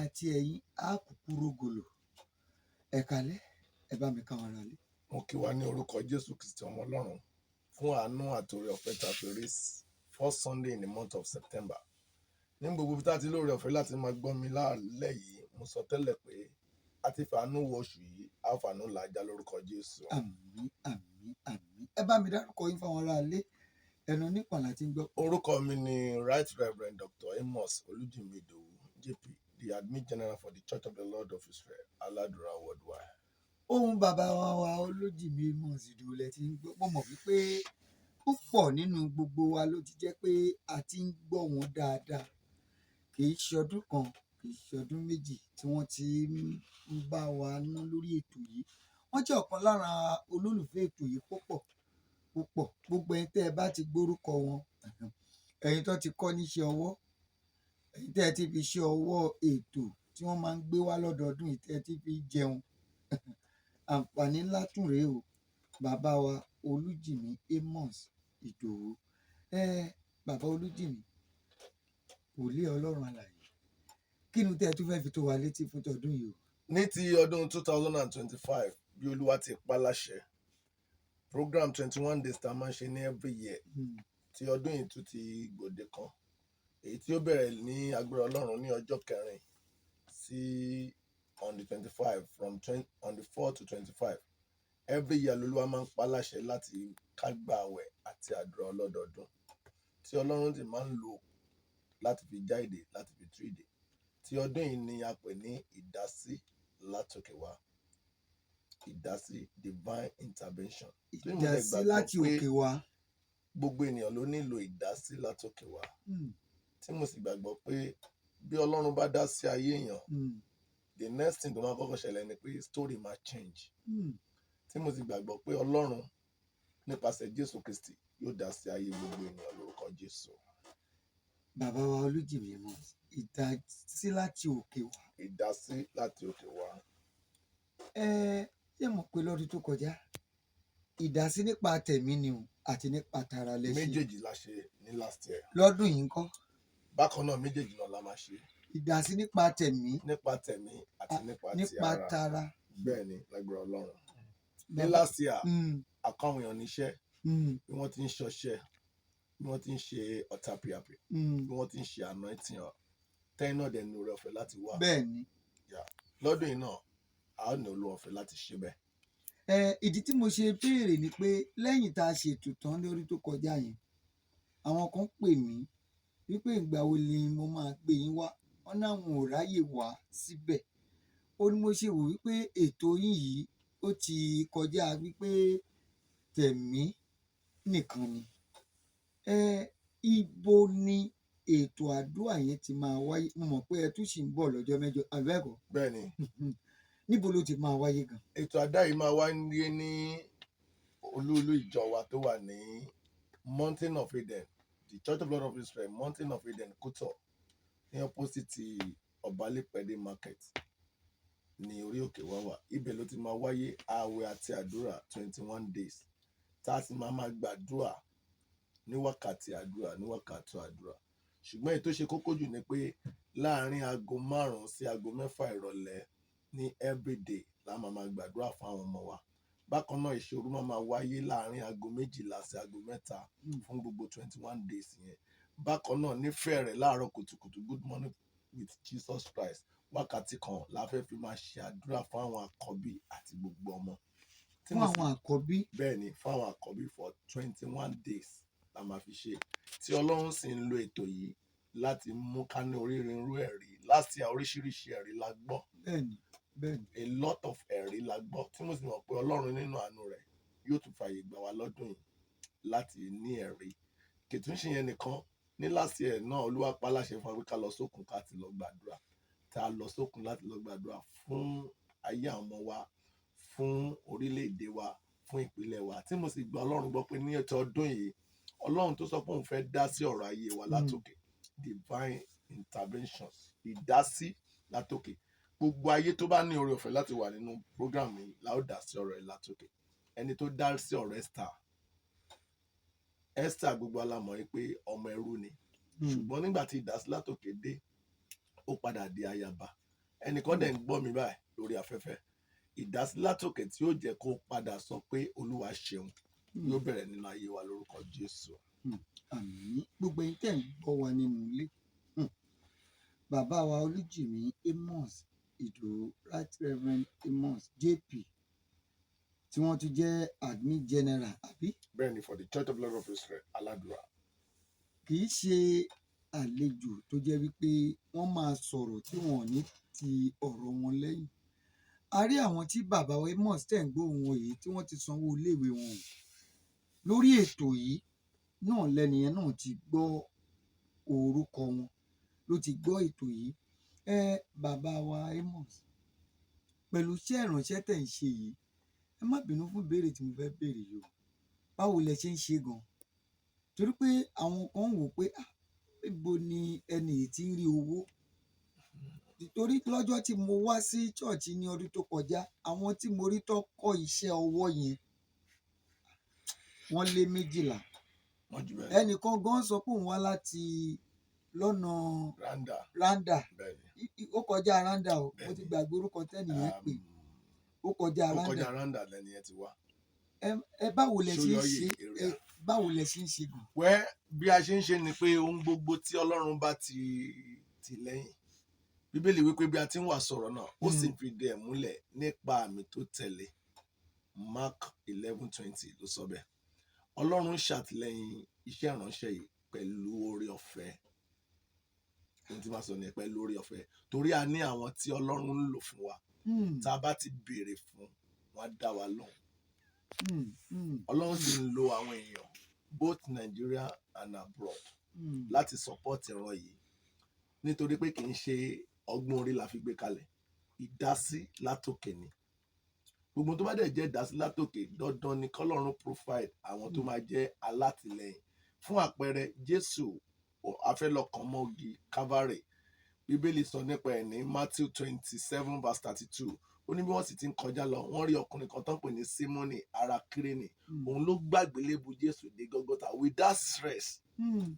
Àti ẹ̀yin á kúkú rógòlò. Ẹ káalẹ́, ẹ bá mi káwọn ará ilé. Mo kí wa ní orúkọ Jésù Kristi, ọmọ Ọlọ́run, fún àánú àti oore ọ̀fẹ́ tá a fi rí first Sunday in the month of September. Ní gbogbo ibi tá a ti lóore ọ̀fẹ́ láti máa gbọ́ mi láàlẹ́ yìí, mo sọ tẹ́lẹ̀ pé a ti fàánú wọ oṣù yìí, a ó fàánú làájá lórúkọ Jésù. Àmín, àmín, àmín. Ẹ bá mi dárúkọ yín fáwọn ará ilé, ẹnu nípọn láti ń gbọ́. Orúkọ mi ni Right Reverend Dr. Amos Olújìmí Ìdòwú JP, the Admin General for the Church of the Lord of Israel, Aladura Worldwide. Ohun bàbá wa Olójìmí Amos Ìdòwú lẹ ti ń gbọ́. Mo mọ̀ wípé púpọ̀ nínú gbogbo wa ló ti jẹ́ pé a ti ń gbọ́ wọn dáadáa. Kì í ṣe ọdún kan, kì í ṣe ọdún méjì tí wọ́n ti ń bá wa ná lórí ètò yìí. Wọ́n jẹ́ ọ̀kan lára olólùfẹ́ ètò yìí púpọ̀ púpọ̀. Gbogbo ẹni tẹ́ ẹ bá ti gbórúkọ wọn, ẹ̀yin tó ti kọ́ níṣẹ́ ọwọ́, ẹ̀yin tẹ́ ẹ ti fi ṣe ọwọ́ ètò tí wọ́n máa ń gbé wá lọ́dọọdún yìí, tẹ́ ẹ ti fi jẹun, àǹfààní ńlá tún rèé o. Bàbá wa Olújìmí Amos Ìdòwú, ẹ bàbá Olújìmí, wòlíì Ọlọ́run alààyè, kí ni tẹ́ ẹ tún fẹ́ fi tó wa létí fún tọdún yìí o? Ní ti ọdún 2025, bí Olúwa ti pa láṣẹ, program 21 days tá a máa ń ṣe ní every year, ti ọdún yìí tún ti gbòde kan, èyí tí ó bẹ̀rẹ̀ ní agbára Ọlọ́run ní ọjọ́ 4 sí on the 25, from 20, on the 4 to 25. Every year lolúwa máa ń pa láṣẹ láti ká gba àwẹ̀ àti àdúrà ọlọ́dọọdún, tí Ọlọ́run sì máa ń lò láti fi já ìdè, láti fi tú ìdè. Ti ọdún yìí ni a pè ní ìdásí látòkè wá, ìdásí, divine intervention. Tí mo dẹ̀ Ìdásí gbàgbọ́ láti pé òkè wá. gbogbo ènìyàn ló nílò ìdásí látòkè wá, tí mo sì gbàgbọ́ pé bí Ọlọ́run bá dá sí ayé èèyàn, the next thing tó máa kọ́kọ́ ṣẹlẹ̀ ni pé story máa change, tí mo sì gbàgbọ́ pé Ọlọ́run nípasẹ̀ Jésù Kristi yóò dá sí ayé gbogbo ènìyàn lórúkọ Jésù. Bàbá wa Olújìmí Amos, ìdásí láti òkè wá. Ìdásí láti òkè wá. Ẹ ṣé mọ̀ pé lọ́dún tó kọjá, ìdásí nípa tẹ̀mí ni o àti nípa tara lẹ ṣe. Méjèèjì la ṣe ní last year. Lọ́dún yìí ńkọ́? Bákan náà, méjèèjì náà la máa ṣe. Ìdásí nípa tẹ̀mí, Nípa tẹ̀mí àti nípa ti nípa ara. tara. Bẹ́ẹ̀ ni, lágbára Ọlọ́run. Ní last year, a kọ́ àwọn èèyàn níṣẹ́, bí wọ́n ti ń ṣọṣẹ́, bí wọ́n ti ń ṣe ọ̀tàpìàpì, bí wọ́n ti ń ṣe anointing ọ̀ tẹ́yìn náà dẹ̀ ní oore ọ̀fẹ́ láti wá. Bẹ́ẹ̀ ni. Lọ́dún yìí náà, a ó ní oore ọ̀fẹ́ láti ṣe bẹ́ẹ̀. Ẹ ìdí tí mo ṣe béèrè ni pé lẹ́yìn tá a ṣètò tán lórí tó kọjá yẹn, àwọn kan pè mí wípé ìgbà wo ni mo máa gbé yín wá. Wọn náwọn ò ráyè wá síbẹ̀. Ó ní mo ṣe wò wípé ètò yín yìí, ó ti kọjá wípé tẹ̀mí nìkan ni. Ẹ ibo ni ètò àdúrà yẹn ti máa wáyé? Mo mọ̀ pé ẹ tún ṣì ń bọ̀ lọ́jọ́ 8, àbí bẹ́ẹ̀ kọ́? Bẹ́ẹ̀ ni. Níbo ló ti máa wáyé gan? Ètò àdá yìí máa wáyé ní olúùlú ìjọ wa tó wà ní Mountain of Eden, the Church of Lord of Israel, Mountain of Eden, Kútọ̀, ní opposite Ọbalẹ́pẹ̀dé Market ní orí òkè wá wà. Ibẹ̀ ló ti máa wáyé, ààwẹ̀ àti àdúrà 21 days, tá a sì máa máa gbàdúrà ní wákàtí àdúrà, ní wákàtí àdúrà. Ṣùgbọ́n èyí tó ṣe kókó jù ni pé láàárín aago 5 sí aago 6 ìrọ̀lẹ́ ní everyday la máa máa gbàdúrà fún àwọn ọmọ wa. Bákan náà, ìṣọ́ òru máa máa wáyé láàárín aago 12 sí aago 3 fún gbogbo 21 days yẹn. Bákan náà, ní fẹ̀rẹ̀ láàárọ̀ kùtùkùtù, Good Morning with Jesus Christ, wákàtí kan la fẹ́ fi máa ṣe àdúrà fún àwọn àkọ́bí àti gbogbo ọmọ. Tí Fún mo sì àwọn àkọ́bí. Bẹ́ẹ̀ ni, fún àwọn àkọ́bí, for 21 days la máa fi ṣe, tí Ọlọ́run sì ń lo ètò yìí láti mú ká ní onírúurú ẹ̀rí. Last year, oríṣiríṣi ẹ̀rí la gbọ́. bẹ́ẹ̀ ni bẹ́ẹ̀ ni A lot of ẹ̀rí la gbọ́, tí mo sì mọ̀ pé Ọlọ́run nínú àánú rẹ̀ yóò tún fààyè gbà wá lọ́dún yìí láti ní ẹ̀rí. Kìtúnṣe yẹn nìkan, ní last year náà, Olúwa pa láṣẹ fún wa pé ká lọ sókun, ká ti lọ gbàdúrà, tá a lọ sókun láti lọ gbàdúrà fún ayé àwọn ọmọ wa, fún orílẹ̀-èdè wa, fún ìpínlẹ̀ wa, tí mo sì gba Ọlọ́run gbọ́ pé ní ètò ọdún yìí, Ọlọ́run tó sọ pé òun fẹ́ dá sí ọ̀rọ̀ ayé wa látòkè, divine intervention, ìdásí látòkè, gbogbo ayé tó bá ní oore ọ̀fẹ́ láti wà nínú program yìí la ó dá sí ọ̀rọ̀ ẹ̀ látòkè. Ẹni tó dá sí ọ̀rọ̀ Esther, Esther, gbogbo wa la mọ̀ yìí pé ọmọ ẹrú ni, ṣùgbọ́n nígbà tí ìdásí látòkè dé, ó padà di ayaba. Ẹnìkan dẹ̀ ń gbọ́ mi báyìí lórí afẹ́fẹ́. Ìdásí látòkè tí yóò jẹ́ kó padà sọ pé Olúwa ṣeun yóò bẹ̀rẹ̀ nínú ayé wa lórúkọ Jésù. Àmín. Gbogbo ẹ̀yin tẹ́ ń gbọ́ wa nínú ilé, bàbá wa Olújìmí Amos Ìdòwú, Right Reverend Amos JP, tí wọ́n tún jẹ́ admin general, àbí? Bẹ́ẹ̀ ni, for the Church of Lord of Israel Aládùúrà. Kì í ṣe àlejò tó jẹ́ wípé wọ́n máa sọ̀rọ̀ tí wọ́n ò ní ti ọ̀rọ̀ wọn lẹ́yìn. A rí àwọn tí bàbá wa Amos tẹ̀ ń gbóhùn wọn yìí tí wọ́n ti sanwó iléèwé wọn o. Lórí ètò yìí náà lẹ́nìyẹn náà ti gbọ́ orúkọ wọn, ló ti gbọ́ ètò yìí. Ẹ bàbá wa Amos, pẹ̀lú iṣẹ́ ìránṣẹ́ tẹ̀ ń ṣe yìí, ẹ má bínú fún ìbéèrè tí mo fẹ́ béèrè yìí o, báwo lẹ ṣe ń ṣe gan? Torí pé àwọn kan ń wò pé, ah, níbo ni ẹni yìí ti ń rí owó? Torí lọ́jọ́ tí mo wá sí church ní ọdún tó kọjá, àwọn tí mo rí tó kọ́ iṣẹ́ ọwọ́ yẹn, wọ́n lé 12. Wọ́n jù bẹ́ẹ̀ lọ. Ẹnìkan gan sọ pé òun wá láti lọ́nà Randa. Randa. Bẹ́ẹ̀ ni. Ó kọjá Randa o, mo ti gbàgbé orúkọ tẹ́nìyẹn pè. Ó kọjá Ó Randa. kọjá Randa lẹ́ni yẹn ti wá. Ẹ báwo lẹ ṣe ń Ṣóyọyè ṣe area. Ẹ báwo lẹ ṣe ń ṣe gan? Wẹ́, bí a ṣe ń ṣe ni pé ohun gbogbo tí Ọlọ́run bá ti tì lẹ́yìn, Bíbélì wípé bí a ti ń wà sọ̀rọ̀ náà, ó sì fi dẹ̀ múlẹ̀ nípa àmì tó tẹ̀lé. Mark 11:20 ló sọ bẹ́ẹ̀. Ọlọ́run ṣàtìlẹ́yìn iṣẹ́ ìránṣẹ́ yìí pẹ̀lú oore ọ̀fẹ́. Ohun tí màá sọ nìyẹn, pẹ̀lú oore ọ̀fẹ́, torí a ní àwọn tí Ọlọ́run ń lò fún wa. Tá a bá ti béèrè fún wọn, á dá wa lóhùn. Ọlọ́run sì ń lo àwọn èèyàn both Nigeria and abroad láti support ìran yìí, nítorí pé kì í ṣe ọgbọ́n orí la fi gbé kalẹ̀, ìdásí látòkè ni. Gbogbo tó bá dẹ̀ jẹ́ ìdásí látòkè, dandan ni kọ́lọ́run provide àwọn tó máa jẹ́ alátìlẹyìn. Fún àpẹẹrẹ, Jésù afẹ́lọ́kàn mọ́gi Calvary. Bíbélì sọ nípa ẹ̀ ní Matthew 27 verse 32. Ó ní bí wọ́n sì ti ń kọjá lọ, wọ́n rí ọkùnrin kan tó ń pè ní Símónì ará Kírénì. Òun ló gbàgbélébù Jésù dé Gọ́gọ́tà without stress.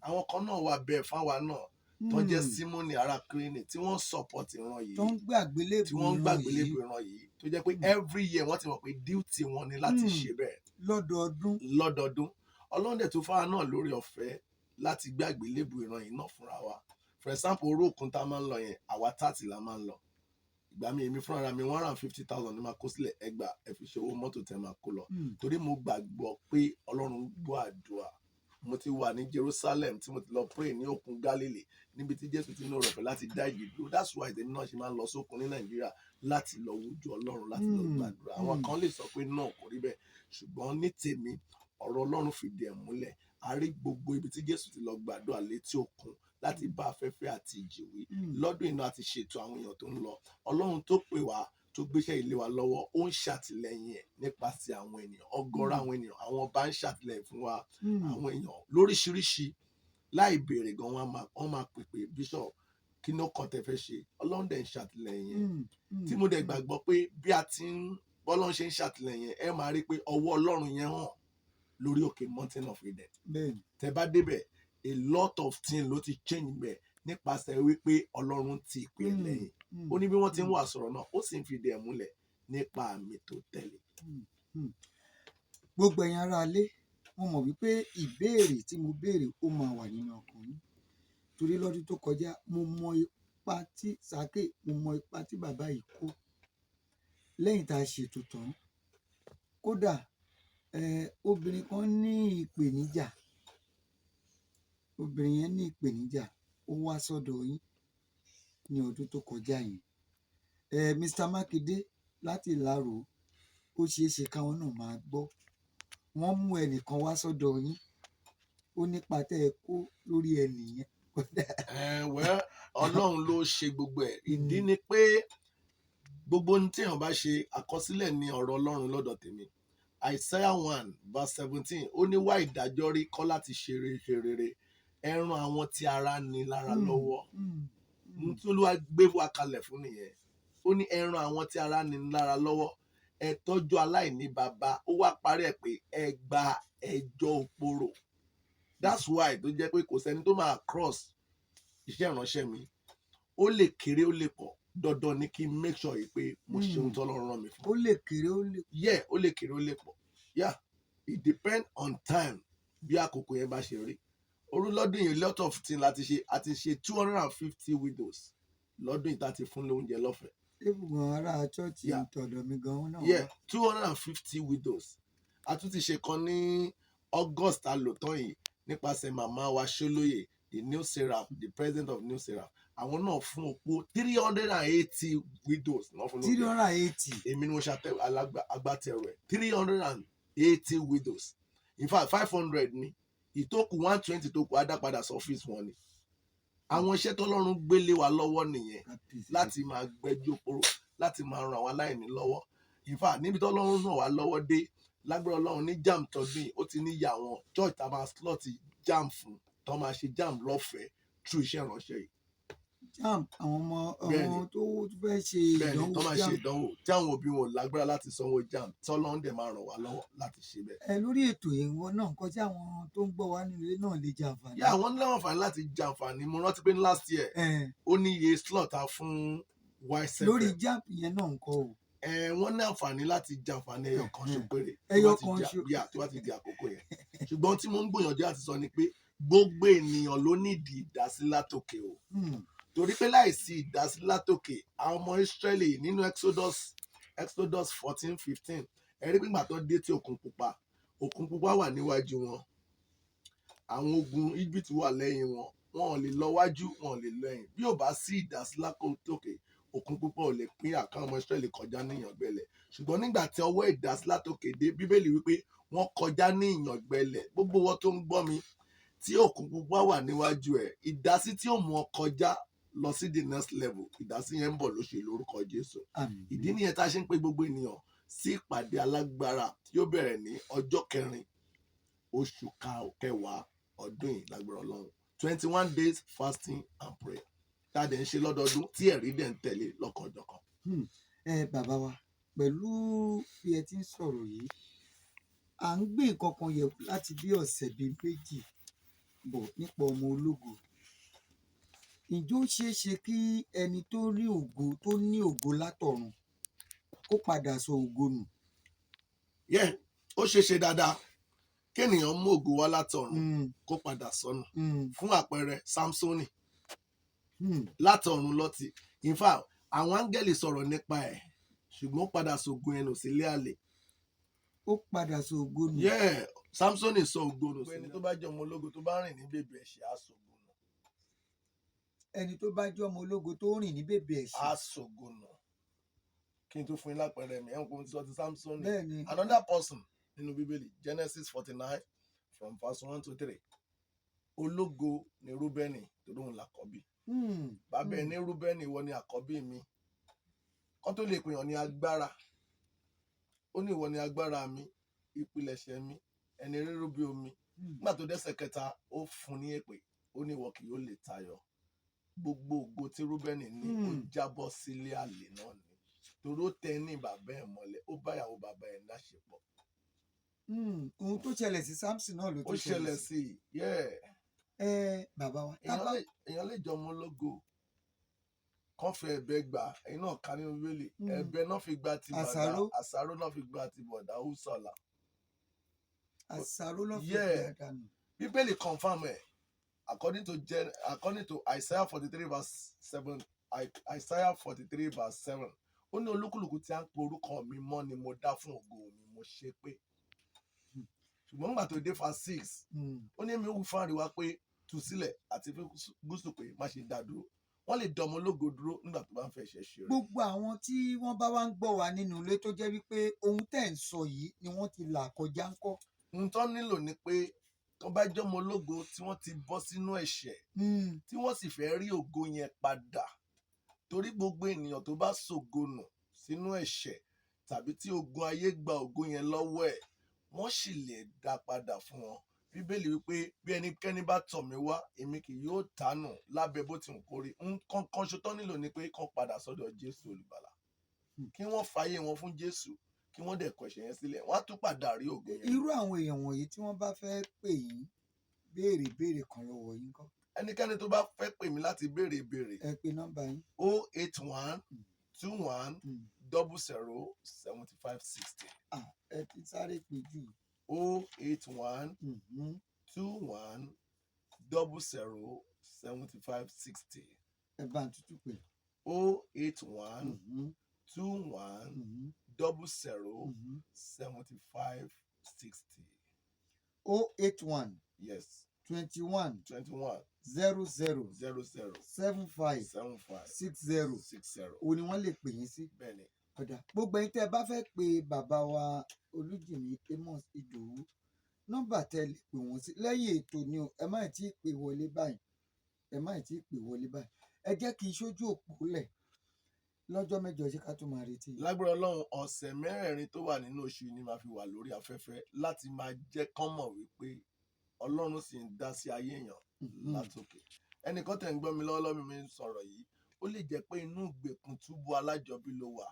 Àwọn kan náà wà bẹ́ẹ̀ fáwa náà tó jẹ́ Símónì ará Kírénì tí wọ́n support ìran yìí, tó ń gbàgbélébù tí wọ́n ń ìran gbàgbélébù yìí. Ìran yìí tó jẹ́ pé every year wọ́n ti mọ̀ pé duty wọn ni láti ṣe bẹ́ẹ̀ lọ́dọọdún. Lọ́dọọdún. Ọlọ́run dẹ̀ tó fáwa náà lórí ọ̀fẹ́ láti gbé àgbélébù ìran yìí náà fúnra wa. For example, oró òkun tá a máa ń lọ yẹn, àwa 30 la máa ń lọ. Ìgbà mi, èmi fúnra mi, 150,000 ni máa kó sílẹ̀, ẹgbà ẹ fi ṣe owó mọ́tò tẹ́ máa kó lọ, torí mo gbàgbọ́ pé Ọlọ́run gbọ́ àdúrà. Mo ti wà ní Jerusalem tí mo ti lọ pray ní òkun Galilee, níbi tí Jésù ti ní ọ̀rọ̀ ọ̀fẹ́ láti dá ìjì dúró. That's why tèmi náà ṣe máa ń lọ sókun ní Nàìjíríà láti lọ wojú Ọlọ́run, láti lọ gbàdúrà. Àwọn kan lè sọ pé náà kò rí bẹ́ẹ̀, ṣùgbọ́n ní tèmi, ọ̀rọ̀ Ọlọ́run fìdí ẹ̀ múlẹ̀. A rí gbogbo ibi tí Jésù ti lọ gbàdúrà létí òkun láti bá afẹ́fẹ́ àti ìjì wí. Lọ́dún iná àti ṣètò àwọn èèyàn tó ń lọ. Ọlọ́run tó pè wá, tó gbéṣẹ́ ilé wa lọ́wọ́, ó ń ṣàtìlẹ́yìn ẹ̀ nípasẹ̀ àwọn ènìyàn, ọ̀gọ̀rọ̀ àwọn ènìyàn. Àwọn ọba ń ṣàtìlẹ́yìn fún wa. Àwọn èèyàn lóríṣiríṣi, láì béèrè gan, wọ́n máa pèpè, "Bishop, kí ló kàn tẹ́ fẹ́ ṣe?" Ọlọ́run dẹ̀ ń ṣàtìlẹ́yìn ẹ̀, tí mo dẹ̀ gbàgbọ́ pé bí a ti ń bọ́lọ́run ṣe ń ṣàtìlẹ́yìn ẹ̀, ẹ máa rí pé ọwọ́ Ọlọ́run yẹn hàn lórí òkè Mountain of Eden. Tẹ́ bá débẹ̀, a lot of things ló ti change bẹ̀ nípasẹ̀ wípé Ọlọ́run ti ìpè ẹ̀ lẹ́yìn. Ó ní bí wọ́n ti ń wà sọ̀rọ̀ náà, ó sì ń fìdí ẹ̀ múlẹ̀ nípa àmì tó tẹ̀lé. Gbogbo ẹ̀yin ará ilé, mo mọ̀ wípé ìbéèrè tí mo béèrè, ó máa wà nínú ọkàn yín, torí lọ́dún tó kọjá, mo mọ ipa tí sake, mo mọ ipa tí bàbá yìí kó lẹ́yìn tá a ṣètò tán. Kódà obìnrin kan ní ìpèníjà, obìnrin yẹn ní ìpèníjà, ó wá sọ́dọ̀ yín ní ọdún tó kọjá yẹn. Mr. Makinde láti Ìlaró, ó ṣeé ṣe káwọn náà máa gbọ́. Wọ́n mú ẹnìkan wá sọ́dọ̀ yín, ó nípa tẹ́ ẹ kó lórí ẹnì yẹn. Kódà Ẹ wẹ́, Ọlọ́run ló ṣe gbogbo ẹ̀. Ìdí ni pé gbogbo ohun tí èèyàn bá ṣe, àkọsílẹ̀ ní ọ̀rọ̀ Ọlọ́run lọ́dọ̀ tèmi. Isaiah 1 verse 17, ó ní, "Wá ìdájọ́ rí kọ́ láti ṣe rere, ṣe rere, ẹ ran àwọn tí ara ní lára lọ́wọ́." Ohun tí Olúwa gbé wa kalẹ̀ fún nìyẹn. Ó ní ẹ ran àwọn tí ara ní lára lọ́wọ́, ẹ tọ́jú aláìní bàbá. Ó wá parí ẹ̀ pé ẹ gba ẹjọ́ òpòrò. That's why tó jẹ́ pé kò sẹ́ni tó máa cross iṣẹ́ ìránṣẹ́ mi. Ó lè kéré, ó lè pọ̀. Dandan ni kí n make sure yìí pé mo ṣe ohun tọ́lọ́run rán mi fún. Ó lè kéré, ó lè Yeah, ó lè kéré, ó lè pọ̀. Yeah, it depend on time, bí àkókò yẹn bá ṣe rí. Orú lọ́dún yìí, lot of things láti ṣe. A ti ṣe 250 widows lọ́dún yìí tá a ti fún lóúnjẹ lọ́fẹ̀ẹ́. Ibùgbọ̀n ará chọ́ọ̀chì tọ̀dọ̀ mi gan náà Yeah, wá. 250 widows. A tún ti ṣe kan ní August alòtán yìí nípasẹ̀ màmá wa Ṣólóyè, the New Seraph, the president of New Seraph. Àwọn náà fún opó 380 widows náà fún three lóúnjẹ. hundred and eighty. Èmi ni mo ṣe agbátẹrù ẹ̀. 380 widows. In fact, 500 ni ìtókù, 120 tó kù á dá padà sọ́fíìsì wọn ni. Àwọn iṣẹ́ tọ́lọ́run gbélé wa lọ́wọ́ nìyẹn, láti máa gbẹ́jọ́ poro, láti máa ran àwọn aláìní lọ́wọ́. In fact, níbi tọ́lọ́run ràn wá lọ́wọ́ dé, lágbára Ọlọ́run, ní JAMB tọdún yìí, ó ti ní yà àwọn church tá a máa slot JAMB fún, tó máa ṣe JAMB lọ́fẹ̀ẹ́ through iṣẹ́ ìránṣẹ́ yìí. JAMB, àwọn ọmọ Bẹ́ẹ̀ni. àwọn tó fẹ́ ṣe Bẹ́ẹ̀ni, ìdánwò tó máa ṣe JAMB. ìdánwò, tí àwọn òbí wọn ò lágbára láti sanwó JAMB, tọ́lọ́run dẹ̀ máa ràn wá lọ́wọ́ láti ṣe bẹ́ẹ̀. Ẹ lórí ètò ìwọ náà, nǹkan tí àwọn tó ń gbọ́ wá nílé náà lè jàǹfààní. Yà, àwọn ní láǹfààní láti jàǹfààní. Mo rántí pé ní last year, ó ní iye slot a fún Y7. Lórí JAMB yẹn náà ńkọ́ o? Ẹ, wọ́n ní àǹfààní láti jàǹfààní ẹyọ kan ṣo péré tó Ẹyọ bá ti kan di ṣo. Yà, tó bá ti di àkókò yẹn. Ṣùgbọ́n tí mo ń gbìyànjú àti sọ ni pé gbogbo ènìyàn ló nídìí ìdásí látòkè o, torí pé láìsí ìdásí látòkè, àwọn ọmọ Ísírẹ́lì nínú Exodus 14:15, ẹ̀rí pípa tó dé tí òkun pupa, òkun pupa wà níwájú wọn, àwọn ogun Egypt wà lẹ́yìn wọn, wọn ò lè lọ wájú, wọn ò lè lọ ẹ̀yìn. Bí ò bá sí ìdásí látòkè, òkun pupa ò lè pín àkáwọn ọmọ Ísírẹ́lì kọjá ní ìyàngbẹ́lẹ̀. Ṣùgbọ́n nígbà tí ọwọ́ ìdásí látòkè dé, Bíbélì wípé wọ́n kọjá ní ìyàngbẹ́lẹ̀. Gbogbo wọn tó ń gbọ́ mi, tí òkun pupa wà níwájú ẹ̀, ìdásí tí ó mú ọ kọjá lọ sí the next level, ìdásí yẹn ń bọ̀ lóṣù lórúkọ Jésù. Àmín. Ìdí nìyẹn tá a ṣe ń pe gbogbo ènìyàn sí ìpàdé alágbára tí ó bẹ̀rẹ̀ ní ọjọ́ 4 oṣù kẹwàá ọdún yìí, lágbára Ọlọ́run. 21 days fasting and prayer tá a dẹ̀ ń ṣe lọ́dọọdún, tí ẹ̀rí dẹ̀ ń tẹ̀lé lọ́kànjọ̀kan. Ẹ bàbá wa, pẹ̀lú bí ẹ ti ń sọ̀rọ̀ yìí, à ń gbé nǹkan kan yẹ̀wò láti bí ọ̀sẹ̀ bíi 2 bọ̀ nípa ọmọ ológo. Ǹjẹ́ ó ṣeé ṣe kí ẹni tó rí ògo, tó ní ògo látọ̀run, kó padà sọ ògo nù? Yẹ, ó ṣeé ṣe dáadáa kéèyàn mú ògo wá látọ̀run kó padà sọnù. Fún àpẹẹrẹ, Samsoni, látọ̀run lọ́tì. In fact, àwọn áńgẹ́lì sọ̀rọ̀ nípa ẹ̀, ṣùgbọ́n ó padà sògo ẹnu sílé àlè. Ó padà sọ ògo nù. Yeah, Samsoni sọ ògo nù. Ẹni tó bá jẹ́ ọmọ ológo tó bá rìn ní bèbè ẹ̀ṣẹ̀, á sògo nù. Ẹni tó bá jẹ́ ọmọ ológo tó rìn ní bèbè ẹ̀ṣẹ̀, Á sògo nù. Kí n tó fún yín lápẹẹrẹ mi, ẹ̀hún kò tí sọ ti Samsoni. Bẹ́ẹ̀ ni. Another person nínú Bíbélì, Genesis 49 from verse 1 to 3. Ológo ni Rúbẹ́nì torí òun làkọ́bí. Bàbá ẹ ní, "Rúbẹ́nì, ìwọ ni àkọ́bí mi." Kán tó lè pèèyàn ní agbára, ó ní, "Ìwọ ni agbára mi, ìpilẹ̀ṣẹ̀ mi, ẹni rírú bí omi." Nígbà tó dẹ́sẹ̀ kẹta, ó fún ní èpè, ó ní, "Ìwọ kì yóò lè tayọ." Gbogbo ògo tí Rúbẹ́nì ní, ó jábọ́ sílé àlè náà ni, torí ó tẹ ní bàbá ẹ̀ mọ́lẹ̀, ó báyàwó bàbá ẹ̀ láṣepọ̀. Ohun tó ṣẹlẹ̀ sí Samson náà ló Ó tún ṣẹlẹ̀ sí i, yeah. Ẹ bàbá wa, tá Èèyàn bá lè jọ ọmọ ológo, kán fẹ́ ẹ̀bẹ̀ gbà. Ẹ̀yin náà ká nínú Bíbélì, ẹ̀bẹ̀ náà fi gba ti bọ̀dá. Àsáró. Àsáró náà fi gba ti bọ̀dá Húsọ̀là. Àsáró ló fi gbà dànù. Bíbélì confirm ẹ̀ according to Isaiah 43 verse 7, Isaiah 43 verse 7, ó ní, "Olúkúlùkù tí a ń pe orúkọ mi mọ́ ni mo dá fún ògo mi, mo ṣe pé." Ṣùgbọ́n nígbà tó dé verse 6, ó ní, "Èmi ó wí fún àríwá pé, tú sílẹ̀, àti fún gúúsù pé, má ṣe dá dúró." Wọ́n lè dán ọmọ ológo dúró nígbà tó bá ń fẹ́ ṣe ṣe rẹ̀. Gbogbo àwọn tí wọ́n bá wá ń gbọ́ wa nínú ilé, tó jẹ́ wípé ohun tẹ́ ń sọ yìí ni wọ́n ti là kọjá ńkọ́? Ohun tó nílò ni pé tó bá jọmọ ológo tí wọ́n ti bọ́ sínú ẹ̀ṣẹ̀, tí wọ́n sì fẹ́ rí ògo yẹn padà, torí gbogbo ènìyàn tó bá ṣògo nù sínú ẹ̀ṣẹ̀ tàbí tí ogun ayé gba ògo yẹn lọ́wọ́ ẹ̀, wọ́n sì lè dá padà fún wọn. Bíbélì wípé, "Bí ẹnikẹ́ni bá tọ̀ mí wá, èmi kì yóò tánù lábẹ́ bó ti wù kó rí." Nǹkan kan ṣo tán nílò ni pé kán padà sọ́dọ̀ Jésù Olùgbàlà, kí wọ́n fàyè wọn fún Jésù, kí wọ́n dẹ̀ kọ ẹ̀ṣẹ̀ yẹn sílẹ̀, wọ́n á tún padà rí ògo yẹn. Irú àwọn èèyàn wọ̀nyí, tí wọ́n bá fẹ́ pè yín, béèrè béèrè kan lọ́wọ́ yín kọ́? Ẹnikẹ́ni tó bá fẹ́ pè mí láti béèrè ìbéèrè, Ẹ pe nọ́mbà yín. 081 21 00 75 60. Ah, ẹ ti sáré pè jù. 081 21 00 75 60. Ẹ bá ń tútù pè. 081 21 00 75 60. 081 Yes. 21 21 00 00 75 75 60. 60. Òun ni wọ́n lè pè yín sí. Bẹ́ẹ̀ni. Ọ̀dà, gbogbo ẹ̀yin tẹ́ ẹ bá fẹ́ pe bàbá wa Olújìmí Amos Ìdòwú, nọ́mbà tẹ́ ẹ lè pè wọ́n sí lẹ́yìn ètò ni o. Ẹ má tí ì pè wọlé báyìí, ẹ má tí ì pè wọlé báyìí. Ẹ jẹ́ kí n ṣojú òpó lẹ̀ lọ́jọ́ 8. Ṣé ká tún máa retí yín? Lágbára Ọlọ́run, ọ̀sẹ̀ mẹ́rẹ̀ẹ̀rin tó wà nínú oṣù yìí ni màá fi wà lórí afẹ́fẹ́ láti máa jẹ́ kán mọ̀ wípé Ọlọ́run sì ń dá sí ayé èèyàn látòkè. Ẹnìkan tẹ̀ ń gbọ́ mi lọ́wọ́lọ́wọ́ mi ń sọ̀rọ̀ yìí, ó lè jẹ́ pé inú ìgbèkùn túbú alájọbí ló wà.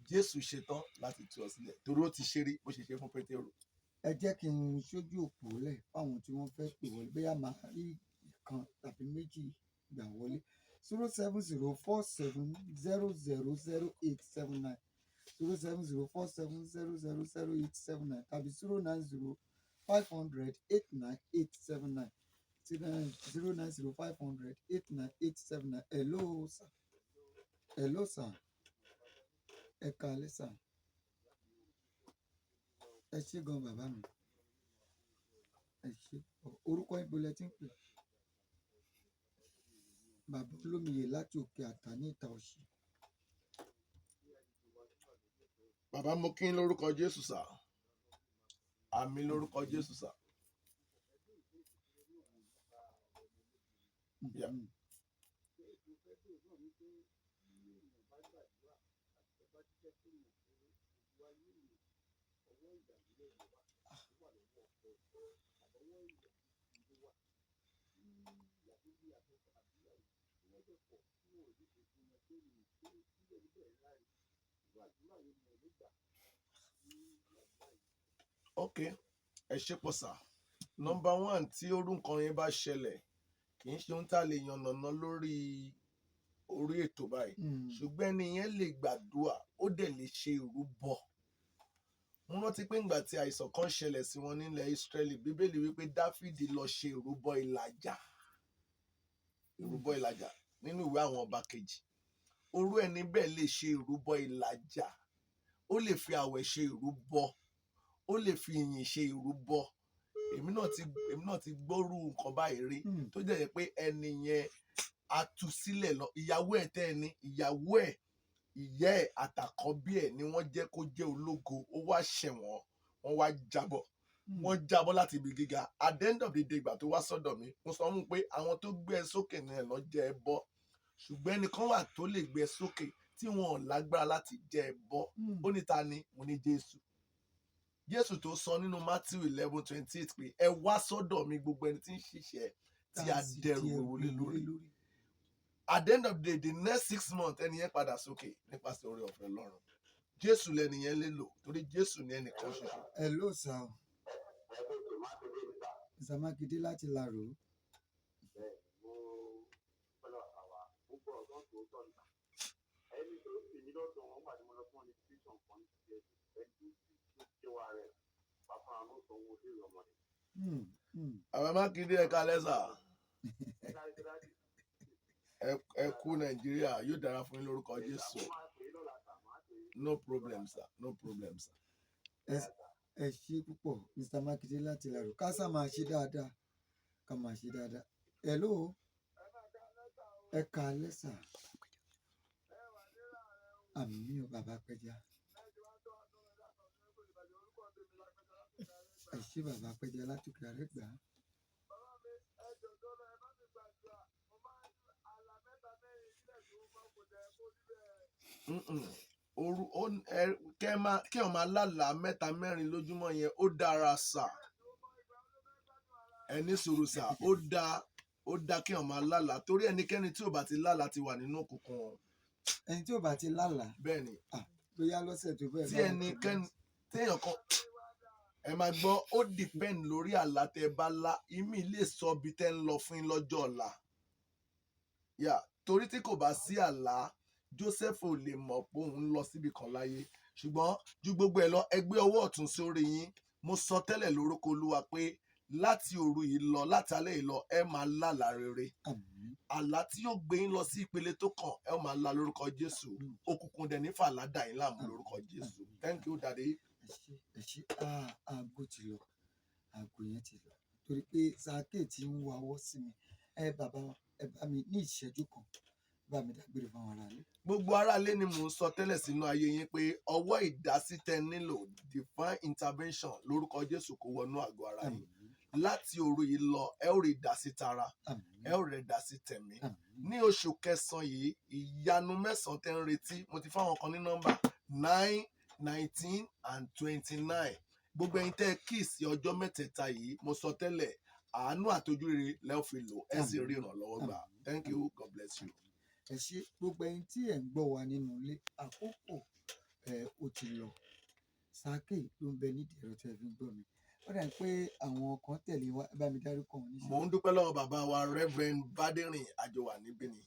Jésù ṣetán láti tú ọ sílẹ̀ torí ó ti ṣe rí bó ṣe ṣe fún Pétérù. Ẹ jẹ́ kí n ṣojú òpó lẹ̀ fáwọn tí wọ́n fẹ́ pè wọlé, bóyá màá rí ìkan tàbí méjì gbà wọlé. 07047000879, 07047000879 tàbí 09050089879, 09050089879. Hello sir, hello sir, ẹ káalẹ́ sir. Ẹ ṣé gan bàbá mi, ẹ ṣé. Orúkọ ibo lẹ ti ń pè? Bàbá Olómiyè láti Òkè Àtà ní Ìta Òsì. Bàbá, mo kí n lórúkọ Jésù sà. Àmín lórúkọ Jésù sà. Yeah. Ok, ẹ ṣe pọ̀ sà. Number one, tí orú nǹkan yẹn bá ṣẹlẹ̀, kì í ṣe ohun tá a lè yànnàná lórí orí ètò báyìí, ṣùgbọ́n ẹni yẹn lè gbàdúrà, ó dẹ̀ lè ṣe ìrúbọ. Mo rántí pé ńgbà tí àìsàn kan ṣẹlẹ̀ sí wọn nílẹ̀ Ísírẹ́lì, Bíbélì wípé Dáfídì lọ ṣe ìrúbọ ìlàjà, ìrúbọ ìlàjà nínú ìwé àwọn ọba kejì. Orú ẹni bẹ́ẹ̀ lè ṣe ìrúbọ ìlàjà, ó lè fi àwẹ̀ ṣe ìrúbọ, ó lè fi ìyìn ṣe ìrúbọ. Èmi náà ti gbórú nǹkan báyìí rí, tó jẹ́ jẹ́ pé ẹni yẹn a tú sílẹ̀ lọ. Ìyàwó ẹ̀ tẹ́ ẹni ìyàwó ẹ̀, ìyá ẹ̀ àtàkọ́bí ẹ̀ ni wọ́n jẹ́ kó jẹ́ ológo. Ó wá ṣẹ̀ wọ́n, wọ́n wá jábọ̀, wọ́n jábọ́ láti ibi gíga. At the end of the day, ìgbà tó wá sọ́dọ̀ mi, mo sọ fún un pé àwọn tó gbé ẹ sókè ní ẹ̀ lọ jẹ́ ẹ bọ́, ṣùgbọ́n ẹnìkan wà tó lè gbé ẹ sókè tí wọn ò lágbára láti jẹ́ ẹ bọ́. Ó ní ta ni? Mo ní Jésù. Jésù tó sọ nínú Matthew 11:28 pé ẹ wá sọ́dọ̀ mi, gbogbo ẹni tí ń ṣiṣẹ́ tí a dẹrù wúwo lé lórí. At the end of the day, the next 6 months, ẹni yẹn padà sókè nípasẹ̀ oore ọ̀fẹ́ Ọlọ́run. Jésù lẹni yẹn lè lò torí Jésù ní ẹnìkan ṣoṣo. Hello sir o. Mr. Mákindé láti Lárò. Ẹni tó sì ní lọ́dọ̀ wọn gbà tí mo lọ fún ọ ní tìṣàn kan ní ti ẹni tó sì tó jẹ́wọ́ rẹ̀ bàbá àwọn tó sanwó ilé ọmọ rẹ̀. Àwọn Mákindé, ẹ káalẹ́ sà. Ẹ kú Nàìjíríà, yóò dára fún yín lórúkọ Jésù. No problem sir, no problem sir. Ẹ ṣé púpọ̀, Mr. Mákindé láti Lárò. Ká sá máa ṣe dáadáa, ká máa ṣe dáadáa. Hello, ẹ káalẹ́ sà. Àmín o, bàbá Pẹja. Ẹ ṣé bàbá Pẹja láti Òkè Àrẹ́gbá. Mm-mm. Oru ó ẹ kẹ máa kí ọ máa lálàá mẹ́ta mẹ́rin lójúmọ́ yẹn, ó dára sà. Ẹ ní sùúrù sà. Ó dáa, ó dáa kí ọ máa lálàá torí ẹnikẹ́ni tí ò bá ti lálàá ti wà nínú òkùnkùn o. Ẹni tí ò bá ti lálàá Bẹ́ẹ̀ ni. Bóyá lọ́sẹ̀ tó bẹ́ẹ̀ Tí bá wọn ẹnikẹ́ni téèyàn kan Ẹ máa gbọ́, ó depend lórí àlá tẹ bá lá. Ìmí lè sọ ibi tẹ́ ń lọ fún yín lọ́jọ́ ọ̀la yà, torí tí kò bá sí àlá, Joseph ò lè mọ̀ pé òun ń lọ síbi kan láyé. Ṣùgbọ́n ju gbogbo ẹ̀ lọ, ẹ gbé ọwọ́ ọ̀tún sórí yín. Mo sọ tẹ́lẹ̀ lórúkọ Olúwa pé láti òru yìí lọ, láti alẹ́ yìí lọ, ẹ máa lálàá rere. Àmín. Àlá tí yóò gbé yín lọ sí ìpele tó kàn, ẹ ó máa lá lórúkọ Jésù. Òkùnkùn dẹ̀ ní fàlà dà yín láàmú lórúkọ Jésù. Thank you, Daddy. Ẹ ṣé, ẹ ṣé. Ah, aago ti lọ, aago yẹn ti lọ, torí pé sàáké tí ń wawọ́ sí mi. Ẹ bàbá wa, ẹ bá mi ní ìṣẹ́jú kan, bá mi dágbére fún àwọn aráalé. Gbogbo aráalé ni mò ń sọ tẹ́lẹ̀ sínú ayé yín pé ọwọ́ ìdásí tẹ nílò, divine intervention, lórúkọ Jésù, kó wọnú àgọ́ ara yín. Àmín. Láti òru yìí lọ, ẹ ó rí ìdásí tara, Àmín. ẹ ó rí ìdásí tẹ̀mí. Àmín. Ní oṣù kẹsànán yìí, ìyanu mẹ́sànán tẹ́ ń retí, mo ti fáwọn kan ní nọ́mbà 9, 19 and 29. Gbogbo ẹ̀yin tẹ́ ẹ kí sí ọjọ́ mẹ́tẹ̀ẹ̀ta yìí, mo sọ tẹ́lẹ̀, àánú àtojúrere lẹ́ ò fi lò, ẹ sì rí ìrànlọ́wọ́ gbà. Thank you, God bless you. Ẹ ṣé, gbogbo ẹ̀yin tí ẹ ń gbọ́ wa nínú ilé. Àkókò ẹ ó ti lọ. Sàáké ló ń bẹ nídìí ẹ̀rọ tí ẹ fi ń gbọ́ mi. Ó dà pé àwọn kan tẹ̀lé wa, ẹ bá mi dárúkọ wọn níṣẹ́. Mò ń dúpẹ́ lọ́wọ́ bàbá wa Reverend Bádẹ́rìn, àjọwà níbí ni.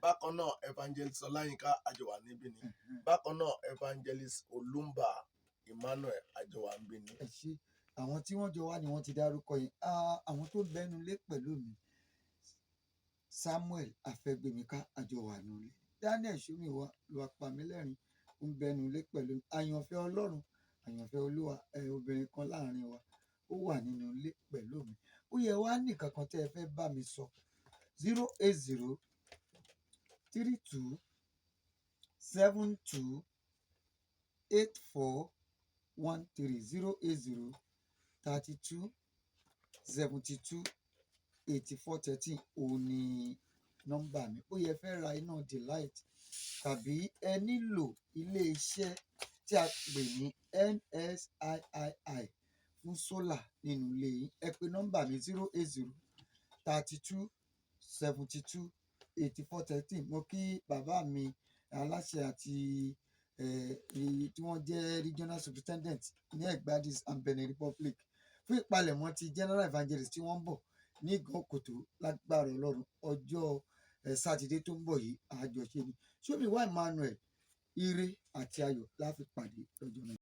Bákan náà, Evangelist Ọláyínká, àjọwà níbí ni. Bákan náà, Evangelist Olúmbà Emmanuel, àjọwà níbí ni. Ẹ ṣé, àwọn tí wọ́n jọ wá ni wọ́n ti dárúkọ yẹn. Ah, àwọn tó bẹnu lé pẹ̀lú mi, Samuel Afẹgbèmíká, àjọwà nílé. Daniel Ṣómìwá ló wá pa mí lẹ́rìn, ó ń bẹnu lé pẹ̀lú mi. Àyànfẹ́ Ọlọ́run, àyànfẹ́ Olúwa, ẹ obìnrin kan láàrin wa, ó wà nínú ilé pẹ̀lú mi. Ó yẹ wá ní kankan tẹ́ ẹ fẹ́ bá mi sọ, 08032728413, 08032728413, òun ni nọ́mbà mi. Ó yẹ fẹ́ ra iná Delight tàbí ẹ nílò ilé-iṣẹ́ tí a pè ní NSIII fún solar nínú ilé yín, ẹ pè nọ́mbà mi, 08032728413. Mo kí bàbá mi aláṣẹ àti tí wọ́n jẹ́ regional superintendent ní Ẹ̀gbádìs and Benin Republic fún ìpalẹ̀mọ́ ti general evangelist tí wọ́n ń bọ̀ ní Ìgànkòtò. Lágbára Ọlọ́run, ọjọ́ Sátidé tó ń bọ̀ yìí, àjọṣe ni. Ṣómiwá Emmanuel, ire àti ayọ̀ la fi pàdé lọ́jọ́ náà.